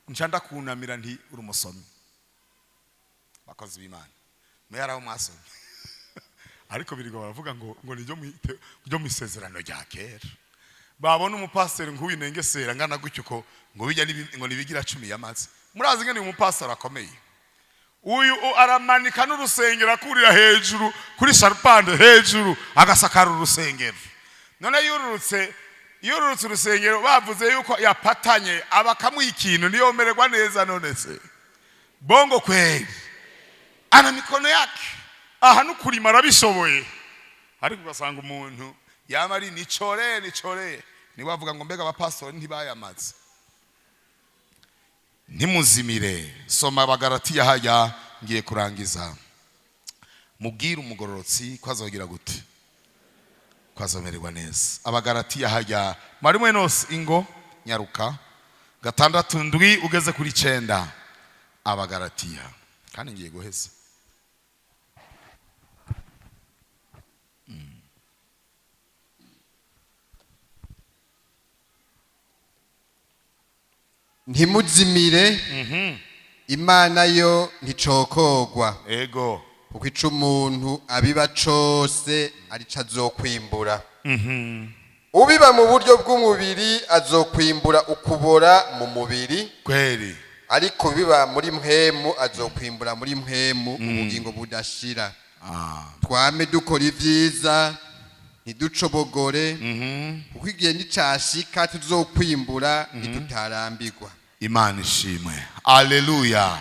nca ndakunamira nti uri umusomyi. Bakozi b'Imana, mwe hari aho mwasomye, ariko birirwa baravuga ngo niryo ryo mu isezerano rya kera. Babona umupasiteri nk'uyu nengesera ngana gutyo uko, ngo bijya ngo nibigira cumi yamaze. Murazi ngene uyu mupasiteri akomeye, uyu aramanika n'urusengero, akurira hejuru kuri charpente hejuru, agasakara urusengero. None yururutse urusengero, bavuze yuko yapatanye, abakamuha ikintu, niyomererwa neza. None se bongo kweli, ana mikono yake aha n'ukurima arabishoboye. Ariko ugasanga umuntu yama ari nicore nicore, niwe avuga ngo: "Mbega abapasitori ntibayamaze?" Ntimuzimire. Soma Abagaratiya hajya, ngiye kurangiza. Mubwire umugororotsi ko azogira gute? Ko azomererwa neza. Abagaratiya hajya, mwarimu Enos, ingo nyaruka, 6:7 ugeze kuri 9. Abagaratiya. Kandi ngiye guheza. Ntimuzimire, Imana yo nticokogwa. Ego. Kuko ico umuntu abiba cose arico azokwimbura. Ubiba mu buryo bw'umubiri azokwimbura ukubora mu mubiri, Kweli. ariko biba muri mpwemu azokwimbura muri mpwemu ubugingo budashira. Twame dukora ibyiza, ntiducobogore, kuko igihe nicashika tuzokwimbura ntitutarambirwa. Imana ishimwe, aleluya.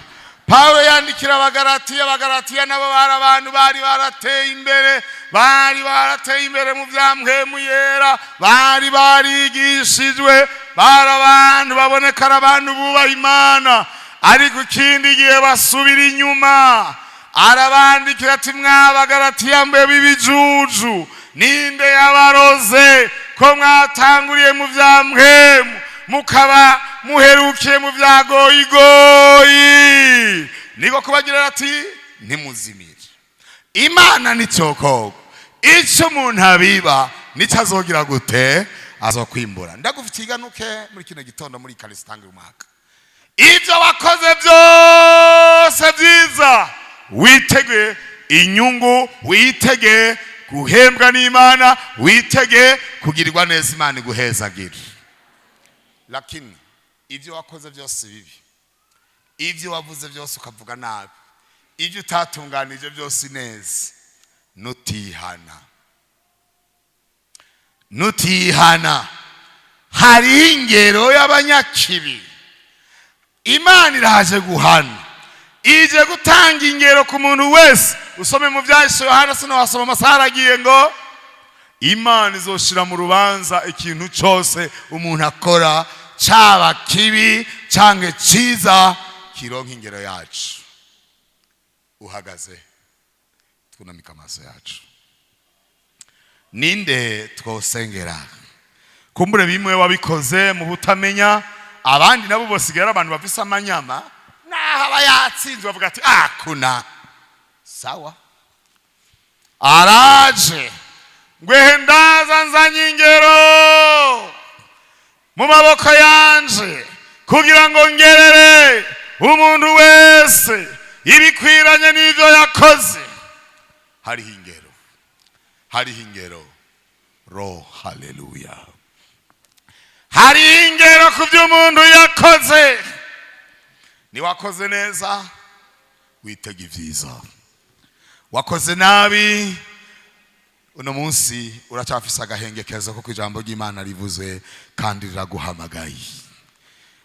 Pawulo yandikira Abagaratiya. Abagaratiya nabo bari abantu bari barateye imbere, bari barateye imbere mu bya mpwemu yera, bari barigishijwe, bari abantu baboneka ari abantu bubaha Imana. Ariko ikindi gihe basubira inyuma. Arabandikira ati: "Mwabagaratiya mbe b'ibijuju, ninde yabaroze ko mwatanguriye mu bya mpwemu mukaba muherukiye mu bya goyigoyi?" Niko kubagira ati: "Ntimuzimire, Imana nticokogwa. Icyo umuntu abiba nicyo azogira gute? Azokwimbura." Ndagufitiye iganuke muri kino gitondo, muri karisitanga umwaka. Ibyo wakoze byose byiza, witege inyungu, witege guhembwa n'Imana, witege kugirirwa neza, Imana iguhezagire. Lakini ibyo wakoze byose bibi, ibyo wavuze byose ukavuga nabi, ibyo utatunganije byose neza, nutihana, nutihana, hari ingero y'abanyakibi. Imana iraje guhana, ije gutanga ingero ku muntu wese. Usome mu Byahise Yohana, sinawasoma, amasaha aragiye, ngo Imana izoshira mu rubanza ikintu cyose umuntu akora, cyaba kibi cyangwa cyiza, kironka ingero yacu. Uhagaze, twunamika amaso yacu. Ninde twosengera? Kumbure bimwe wabikoze mu butamenya, abandi nabo bosigaye ari abantu bafise amanyama, naho aba yatsinzwe bavuga ati: "Ah, kuna sawa." Araje ngwehe: "Ndaza nzanye ingero mu maboko yanje kugira ngo ngerere umuntu wese ibikwiranye n'ibyo yakoze." Hariho ingero, hariho ingero ro, haleluya! Hari ingero ku byo umuntu yakoze. Niwakoze neza, witega ibyiza. Wakoze nabi, uno munsi uracyafise agahengekezo kuko ijambo ry'Imana rivuze kandi riraguhamagaye.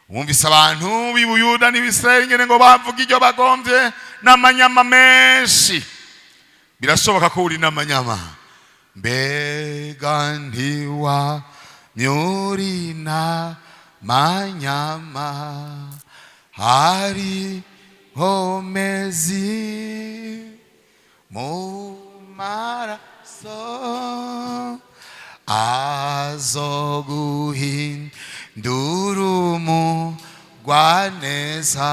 Wumvise abantu b'i Buyuda n'Ibisirayeli ngene ngo bavuga iryo bagombye n'amanyama menshi. Birashoboka ko uri n'amanyama. Mbega ntiwa myurina manyama, hari homezi mu maraso azoguhindura umugwaneza,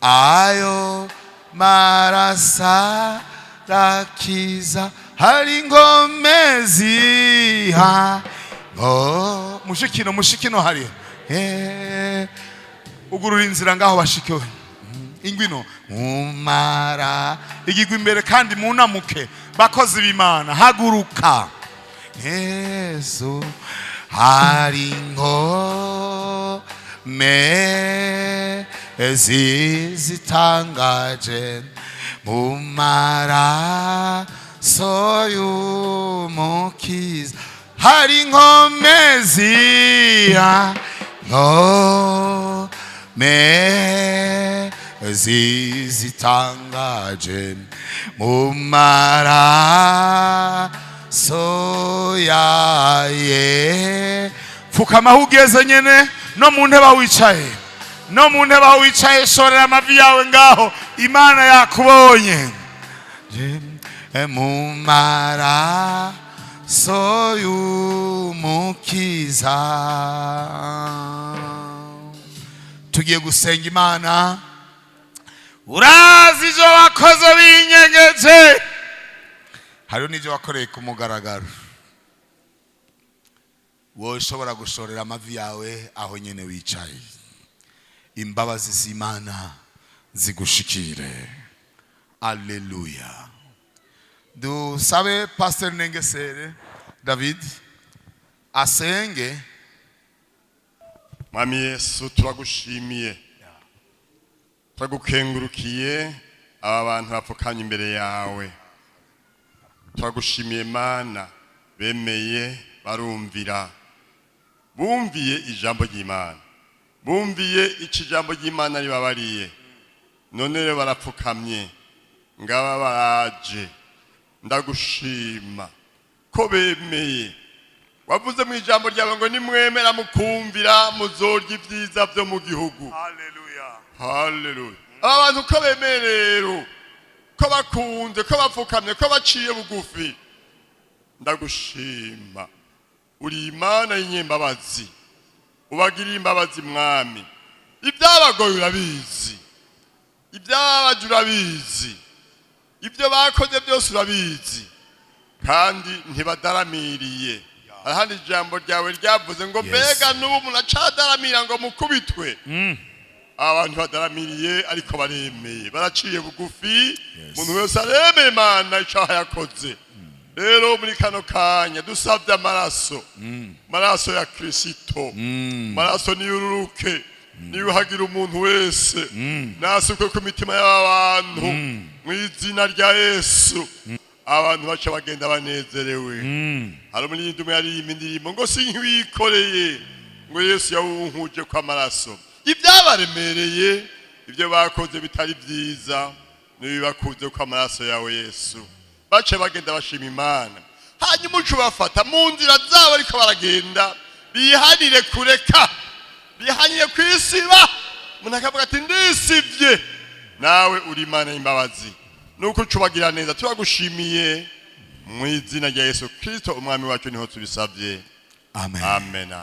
ayo marasa rakiza. Hari ingomezi ha oh, mushikino, mushikino hari. Ugurura inzira ngaho bashikiwe ingwino mumara igigwa imbere, kandi munamuke. Bakozi b'Imana, haguruka. Yesu, hari inkomezi zitangaje mu maraso y'Umukiza, hari inkomezi ya nkomezi zitangaje mu maraso yaye. Pfukama aho ugeze nyene, no mu ntebe aho wicaye, no mu ntebe aho wicaye, shorera amavi yawe ngaho. Imana yakubonye mu maraso y'Umukiza. Tugiye gusenga Imana. Urazi ibyo wakoze winyegeje, hariho n'ibyo wakoreye ku mugaragaro. Wowe ushobora gushorera amavi yawe aho nyine wicaye, imbabazi z'Imana zigushikire. Aleluya. Dusabe Pastor Nengesere David asenge. Mwami Yesu, turagushimiye, turagukengurukiye. Aba bantu bapfukamye imbere yawe, turagushimiye Mana. Bemeye, barumvira, bumviye ijambo ry'Imana, bumviye icyo ijambo ry'Imana ribabariye. None rero barapfukamye, ngaba baraje. Ndagushima ko bemeye. Wavuze mu ijambo ryawe ngo nimwemera mukumvira, muzorya ibyiza byo mu gihugu. Haleluya. Haleluya. Aba bantu ko bemeye rero, ko bakunze, ko bapfukamye, ko baciye bugufi, ndagushima. Uri Imana y'inyembabazi, ubagiriye imbabazi Mwami. Ibyabagoye urabizi, ibyababaje urabizi, ibyo bakoze byose urabizi, kandi ntibadaramiriye. Ahandi ijambo ryawe ryavuze ngo Yes. mbega n'ubu umuntu acadaramira ngo mukubitwe? Abantu badaramiriye, ariko baremeye, baraciye bugufi. Umuntu wese aremeye Imana icaha yakoze. Rero muri kano kanya dusabye amaraso, amaraso ya Kirisito, amaraso niyururuke, niyuhagira umuntu wese, nasukwe ku mitima y'aba bantu mu izina rya Yesu. Abantu baca bagenda banezerewe. Hari umuririmbyi umwe yaririmba indirimbo ngo si nk'iwikoreye, ngo Yesu yawunkuje kw'amaraso. Ibyabaremereye, ibyo bakoze bitari byiza, nibibakuze kw'amaraso yawe Yesu, bace bagenda bashima Imana. Hanyuma uca ubafata mu nzira zabo ariko baragenda, bihanire kureka, bihanire kwisiba. Umuntu akavuga ati ndisivye. Nawe uri Imana y'imbabazi, nuko ucubagira neza. Turagushimiye mu izina rya Yesu Kristo umwami wacu niho tubisabye. Amen. Amen.